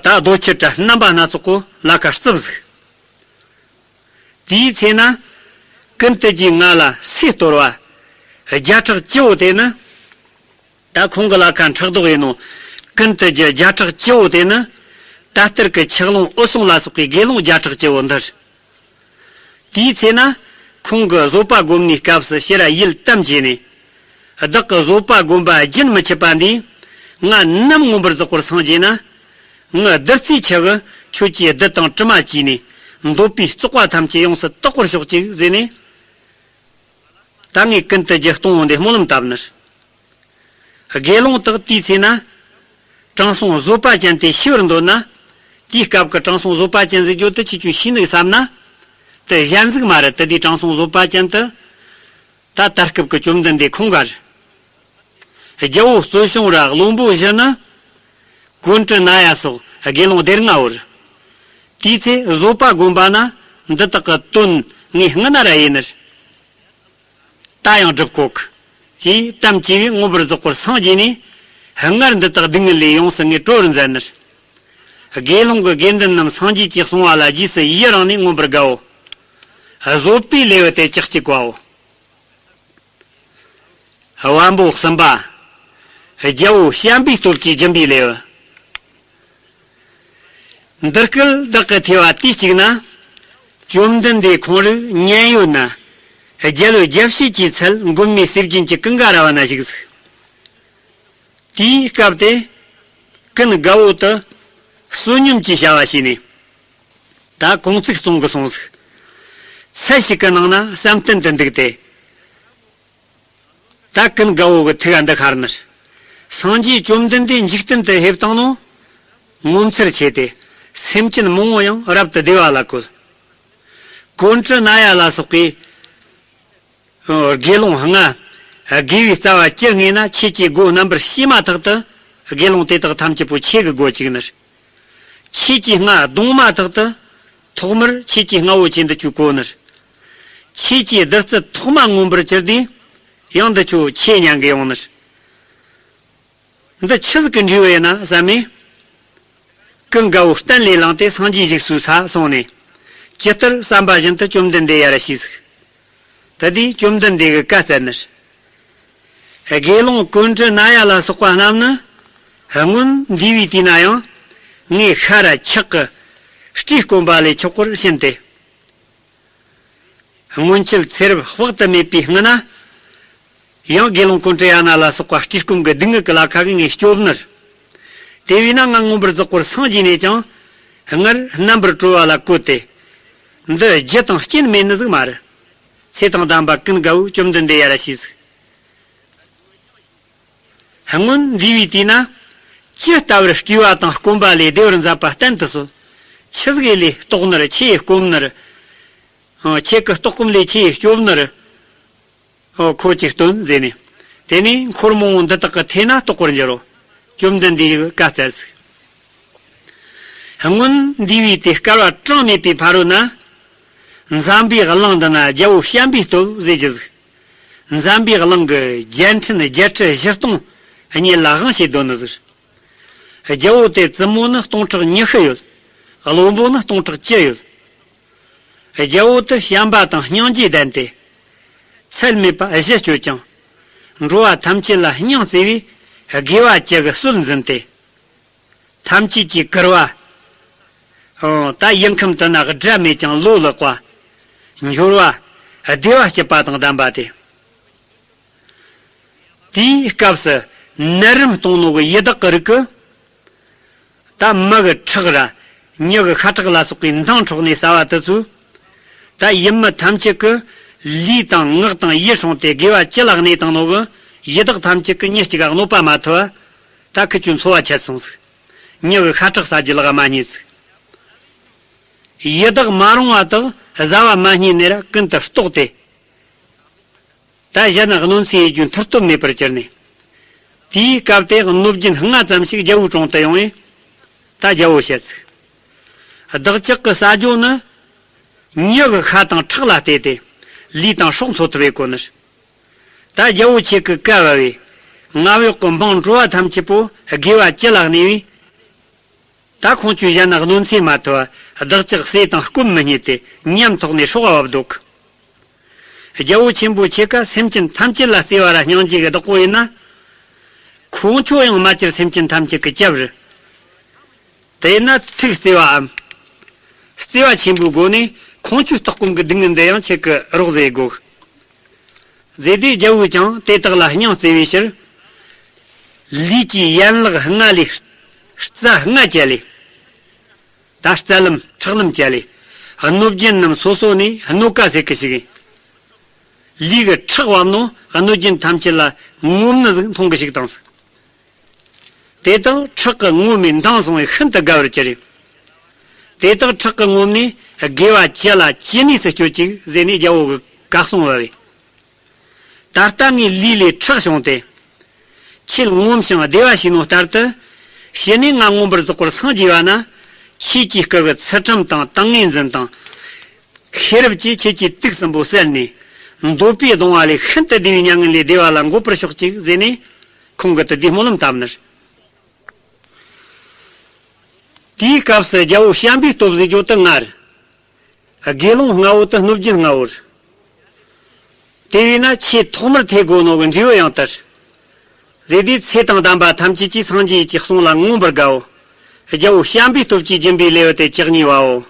ད་རྡོ་ཆུ་ར་རྣམ་པ་སྣ་ཚོགས་པོ་ལ་ཁ་རྩིབས་ཟིག་དེའི་ཚེ་ན། ཀུན་ཏུ་རྒྱུས་ང་ལ་སོས་གཏོར་བ། བརྒྱ་ཕྲག་བཅུ་བོ་དེ་ནི། ད་ཁོང་གི་ལ་ཁ་ཕྲག་དོག་ཡིན་ནོ། ཀུན་ཏུ་རྒྱུ་བརྒྱ་ཕྲག་བཅུ་བོ་དེ་ནི། ད་ལྟར་གྱི་ཆག་ལོང་འོད་སྲུང་ལ་སོགས་པའི་དགེ་སློང་བརྒྱ་ཕྲག་བཅུ་བོ་འདིར། དེའི་ཚེ་ན། ཁོང་གིས་བཟོད་པ་སྒོམ་ནིའི་སྐབས་སུ་ཕྱིར་ར་ཡིད་དམ་བཅས་ནས། བདག་གིས་བཟོད་པ་སྒོམ་པ་རྒྱུན་མི་འཆད་པ་འདིས། ང་ནམ་མངོན་པར་རྫོགས་པར་སངས་རྒྱས་ན། ངའི་བདུད་རྩིའི་ཆུ་གིས་ཁྱོད་ཀྱི་བདུད་དང་གྲིབ་མ་བཅས་ནས། འདོད་པའི་བཙོག་པ་ཐམས་ཅད་ཡོངས་སུ་དག་པར་ཤོག་ཅིག་ཟེར་ནས། ད་ངས་ཀུན་ཏུ་རྒྱུ་སྟོང་བོ་འདི་སྨོན་ལམ་བཏབ་ནི། དགེ་སློང་དག་དེའི་ཚེ་ན། དྲང་སྲོང་བཟོད་པ་ཅན་དེ་ཤི་བར་འདོད་ན། དེའི་སྐབས་ཀྱི་དྲང་སྲོང་བཟོད་པ་ཅན་ཟེར་རྒྱུ་དེ་ཁྱེད་ཆོས་ཤེས་ནི་བསམ་ན། དེ་གཞན་ཟིག་མ་རེད། དེ་དུས་དྲང་སྲོང་བཟོད་པ་ཅན་དེ། ད་ད་སྐབས་ཀྱི་བཅོམ་ལྡན་འདས་ཁོང་ག་རེད། རྒྱལ་པོ་གཙོ་བྱུང་ར་བློན་པོ་བཞི་ནི། ཀོཎ་ཏྲི་ན་ཡ་སོགས་དགེ་སློང་སྡེ་ལྔ་བོར། དེའི་ཚེ་བཟོད་པ་སྒོམ་པ་ན་འདི་དག་གི་དོན་ངས་སྔ་ན་ར་ཡེ་ནི། ད་ཡང་སྒྲུབ་གོ་གི། ཅེས་དམ་བཅས་པས་མངོན་པར་རྫོགས་པར་སངས་རྒྱས་ནས། སྔར་འདི་དག་སྡུག་བསྔལ་ལས་ཡོངས་སུ་ངས་གྲོལ་བར་མཛད་ནི། དགེ་སློང་གི་དགེ་འདུན་རྣམས་སངས་རྒྱས་ཀྱིས་གསུངས་པ་ལ་རྗེས་སུ་ཡི་རང་ནས་མངོན་པར་དགའ་བོ། བཟོད་པའི་ལེའུ་སྟེ་བཅུ་གཅིག་པའོ། དབང་པོ་གསུམ་པ། རྒྱལ་པོ་བྱམས་པའི་སྟོབས་ཀྱིས་སྦྱིན་པའི་ལེའུ། འདི་སྐད་བདག་གིས་ཐོས་པ་དུས་གཅིག་ན། བཅོམ་ལྡན་འདས་ཁོང་རིགས་མཉན་ཡོད་ན། རྒྱལ་བུ་རྒྱལ་བྱེད་ཀྱི་ཚལ་མགོན་མེད་ཟས་སྦྱིན་གྱི་ཀུན་དགའ་ར་བ་ན་བཞུགས་ཟིག་དེའི་སྐབས་དེ། ཀུན་དགའ་བོ་དེ། བསོད་སྙོམས་ཀྱི་བྱ་བ་བྱས་ནས། ད་གུང་ཚིགས་བཙོང་གི་སོང་ཟིག་ཚལ་ཞིག་གི་ནང་ན་བསམ་གཏན་དུ་འདུག་སྟེ། ད་ཀུན་དགའ་བོ་གི་ཐུགས་ཨ་འདི་ཁར་ནི། སངས་རྒྱས་བཅོམ་ལྡན་འདས་འཇིག་རྟེན་དུ་ཕེབས་བཏང་ནོ། ངོ་མཚར་ཆེ་སྟེ། སེམས་ཅན་མང་བོ་ཡང་རབ་ཏུ་བདེ་བ་ལ་བཀོད། ཀོཎ་ཏྲི་ན་ཡ་ལ་སོགས་པའི། དགེ་སློང་ལྔ། དགེ་བའི་རྩ་བ་བཅུ་ངེས་ན་ཁྱེད་ཀྱི་སྒོ་རྣམ་པར་ཕྱེ་མ་ཐག་ཏུ། དགེ་སློང་དེ་དག་ཐམས་ཅད་པོ་ཁྱེད་ཀྱི་སྒོ་བཅུག་ནི། ཁྱེད་ཀྱི་རྔ་བརྡུངས་མ་ཐག་ཏུ། ཐོག་མར་ཁྱེད་ཀྱི་རྔ་བོ་ཆེ་འདི་ཆུ་གོ་ནི། ཁྱེད་ཀྱིས་བདུད་རྩི་ཐོག་མ་མངོན་པར་གྱུར་དུས། ཡང་འདི་ཆོ་ཁྱེད་ཉན་གི་ཡོང་ནི། འདི་ཆི་ཟིག་གི་འབྲས་བུ་ཡིན་ན་བསམ་མེ། ཀུན་དགའ་བོ་གཏན་ལས་ལངས་ཏེ་སངས་རྒྱས་བཞུགས་སའི་ས་སོང་ནས། ཇི་ལྟར་བསམ་པ་བཞིན་དུ་བཅོམ་ལྡན་འདས་ཡར་ཞུས་ཟིག་དེ་དུས་བཅོམ་ལྡན་འདས་ཀྱིས་བཀའ་སྩལ་ནི། དགེ་སློང་ཀོ་ཎྜི་ནྱ་ལ་སོགས་པ་རྣམས་ནི། སྔོན་འདས་པའི་དུས་ན་ཡང་ངས་ཤར་ཕྱོགས་ཀྱི་སྤྲུལ་སྐུ་དཀོན་པ་ལས་ཆོག་པར་ཕྱིན་ཏེ། སྔོན་ཆད་ཚེ་རབས་དཔག་ཏུ་མེད་པའི་སྔ་ན། ཡང་དགེ་སློང་ཀོ་ཎྜི་ཡ་ན་ལ་སོགས་པ་སྤྲུལ་སྐུ་གི་སྡུག་བསྔལ་གྱི་ལ་ཁ་གིས་ངས་སྐྱོབ་ནི། དེ་བས་ན་ང་མངོན་པར་རྫོགས་པར་སངས་རྒྱས་ནས་ཀྱང་། སྔར་རྣམ་པར་གྲོལ་བ་ལ་བཀོད་དེ། འདི་རྒྱུ་དང་རྐྱེན་མེད་ནི་ཟིག་མ་རེད། ཚེ་དང་ལྡན་པ་ཀུན་དགའ་བོས་བཅོམ་ལྡན་འདས་ཡར་ཞུས་ཟིག་སྔོན་འདས་པའི་དུས་ན། ཇི་ལྟ་བུར་སྤྲུལ་བ་དང་སྐུ་དཀོན་པ་ལས་བདེ་བར་མཛད་པ་བསྟན་དུ་གསོལ། ཆི་ཟིག་ལས་རྟོགས་ནི་རེད། ཆི་ཡིས་སྐོམ་ནི་རེད། ཁྱེད་ཀྱི་རྟོགས་སྐོམ་ལས་ཆི་ཡིས་སྐྱོབ་ནི་རེད། ཁོ་ཅིག་སྟོན་མཛད་ནས། དེ་ནས་འཁོར་མང་པོ་འདི་དག་གི་ཐད་ན་རྟོགས་པར་འགྱུར་རོ། བཅོམ་ལྡན་འདས་ཀྱིས་བཀའ་སྩལ་ཟིག་སྔོན་འདས་པའི་དུས་བསྐལ་པ་གྲངས་མེད་པའི་ཕ་རོལ་ན། འཛམ་བུའི་གླིང་འདི་ན་རྒྱལ་པོ་བྱམས་པའི་སྟོབས་ཟེར་གྱི་ཟིག་འཛམ་བུའི་གླིང་གི་རྒྱལ་ཕྲན་བརྒྱད་ཁྲི་བཞི་སྟོང་སྙེད་ལ་དབང་བྱེད་དོ་ནི་ཟིག་རྒྱལ་པོ་དེ་བཙུན་མོ་ནི་སྟོང་ཕྲག་ཉི་ཤུ་ཡོད། བློན་པོ་ནི་སྟོང་ཕྲག་བཅུ་ཡོད། རྒྱལ་པོ་དེ་བྱམས་པ་དང་སྙིང་རྗེས་ལྡན་ཏེ། ཚད་མེད་པ་བཞི་སྤྱོད་ཅིང་། འགྲོ་བ་ཐམས་ཅད་ལ་སྙིང་བརྩེ་བས་དགེ་བ་བཅུ་གི་སྲོལ་འཛིན་ཏེ། ཐམས་ཅད་ཀྱིས་བཀུར་བ། ད་ཡུལ་ཁམས་དེ་ན་དགྲ་མེད་ཅིང་ལོ་ལེགས་པ། འབྱོར་བ། བདེ་བ་སྐྱིད་པ་དང་ལྡན་པ་སྟེ། དེའི་སྐབས་སུ་ནད་རིམས་གཏོང་ནོ་གི་ཡི་དྭགས་ཀྱི་རིགས་ཀྱིས། ད་མི་གི་ཁྲག་ར། མྱི་གི་ཤ་ཁྲག་ལ་སོགས་པའི་མདངས་འཕྲོག་ནས་ཟ་བ་དེ་ཚོས། ད་ཡུལ་མི་ཐམས་ཅད་ཀྱི་ལུས་དང་ངག་དང་ཡིད་བསྲུངས་ཏེ་དགེ་བ་ཅི་ལ་གནས་བཏང་ནོ་གི་ཡི་དྭགས་ཐམས་ཅད་ཀྱིས་མྱི་གཅིག་ག་གནོད་པ་མ་ཐེབས་པ། ད་ཁི་ཆོའི་འཚོ་བ་ཆད་སོང་ཟིག་མྱི་གི་ཤ་ཁྲག་ཟ་རྒྱུ་ལག་མ་རྙེད་ཟིག་ཡི་དྭགས་མ་རུངས་པ་དག་ཟ་བ་མ་རྙེད་ནས་ར་ཀུན་ཏུ་ལྟོགས་ཏེ། ད་གཞན་གནོད་འཚེ་ཡེད་རྒྱུ་མཐུ་སྟོབས་མེད་པར་གྱུར་ནས། དེའི་སྐབས་དེ་གནོད་སྦྱིན་ལྔ་ཙམ་ཞིག་རྒྱལ་པོའི་དྲུང་དུ་ཡོང་བས། ད་རྒྱལ་པོ་བཤད་ཚིག་བདག་ཅག་གི་ཟ་རྒྱུ་ནི། མྱི་གི་ཤ་དང་ཁྲག་ལ་བལྟས་ཏེ། ལུས་དང་སྲོག་འཚོ་ཐུབ་པའི་གོ་ནི། ད་རྒྱལ་པོ་ཁྱེད་ཀྱི་བཀའ་བབས་པས། མངའ་འོག་གི་འབངས་འགྲོ་བ་ཐམས་ཅད་པོ་དགེ་བ་ཅི་ལ་གནས་པས། ད་ཁོང་ཚོས་གཞན་ན་གནོད་འཚེ་མ་ཐུབ་པ། བདག་ཅག་ཟས་དང་སྐོམ་མི་རྙེད་དེ་ཉམ་ཐག་ནས་སྲོག་བབ་འདུག་རྒྱལ་པོ་ཆེན་པོ་ཁྱེད་ཀ་སེམས་ཅན་ཐམས་ཅད་ལ་བརྩེ་བ་ར་སྙིང་རྗེ་གི་བདག་པོ་ཡིན་ན། ཁོང་ཁྱོད་ཡང་མ་བཅར་སེམས་ཅན་ཐམས་ཅད་ཀྱི་སྐྱབས་རེད། དེས་ན་ཐུགས་བརྩེ་བའམ། བརྩེ་བ་ཆེན་པོའི་སྒོ་ནས་ཁོང་ཁྱོད་ལྟོགས་སྐོམ་གྱི་སྡུག་བསྔལ་འདི་ཡང་ཁྱེད་ཀྱིས་རོགས་ཟེར་དགོས། ཟེར་དུས་རྒྱལ་པོས་ཀྱང་དེ་དག་ལ་སྙིང་བརྩེ་བའི་ཕྱིར། ལུས་ཀྱི་ཡན་ལག་ལྔ་ལས་རྩ་ལྔ་བཅད་ལས། ད་རྩ་ལམ་ཁྲག་ལམ་བཅད་ལས། གནོད་སྦྱིན་རྣམས་སོ་སོ་ནས་གནོད་ཀ་ཟེར་གི་ཞིག་ཡིན། ལུས་ཀྱི་ཁྲག་བབས་ནོ་གནོད་སྦྱིན་ཐམས་ཅད་ལ་ངོམ་ནི་ཟིག་མཐོང་གི་ཞིག་དང་ཟིག་དེ་དག་ཁྲག་གི་ངོམ་མས་མདངས་བཟུང་བས་ཤིན་ཏུ་དགའ་བར་གྱུར་རེ། དེ་དག་ཁྲག་གི་ངོམ་ནས་དགེ་བ་ཅི་ལ་ཅི་ནུས་སུ་སྤྱོད་ཅིག་ཟེར་ནས་རྒྱལ་པོ་གི་བཀའ་གསུང་བ་བས། ད་ལྟ་ངའི་ལུས་ལས་ཁྲག་བྱུང་སྟེ། ཁྱེད་ངོམས་ཤིང་བདེ་བ་བྱས་ནོ་ལྟར་དུ། ཕྱི་ནས་ང་མངོན་པར་རྫོགས་པར་སངས་རྒྱས་པ་ན། ཁྱེད་ཀྱི་སྐུ་གི་ཚུལ་ཁྲིམས་དང་ཏིང་ངེ་འཛིན་དང་། ཤེས་རབ་ཀྱིས་ཁྱེད་ཀྱི་དུག་གསུམ་པོ་བསལ་ནས། འདོད་པའི་གདུང་བ་ལས་ཤིན་ཏུ་བདེ་བའི་མྱ་ངན་ལས་བདེ་བ་ལ་འགོད་པར་ཤོག་ཅིག་ཟེར་ནས། ཁོང་གི་དུ་ལྡན་སྨོན་ལམ་བཏབ་ནི། དེའི་སྐབས་སུ་རྒྱལ་པོ་བྱམས་པའི་སྟོབས་ཟེར་རྒྱུ་དེ་ང་རེད། དགེ་སློང་ལྔ་བོ་དེ་གནོད་སྦྱིན་ལྔ་བོ་རེད། དེ་བས་ན་ཆེས་ཐོག་མར་ཐེག་དགོས་ནོ་གི་འབྲས་བུ་ཡང་དེ་རེད། ཟེར་དུས་ཚེ་དང་ལྡན་པ་ཐམས་ཅད་ཀྱིས་སངས་རྒྱས་ཀྱི་གསུང་ལ་མངོན་པར་དགའ་བོ། རྒྱལ་པོ་བྱམས་པའི་སྟོབས་ཀྱིས་སྦྱིན་པའི་ལེའུ་སྟེ་བཅུ་གཉིས་པའོ།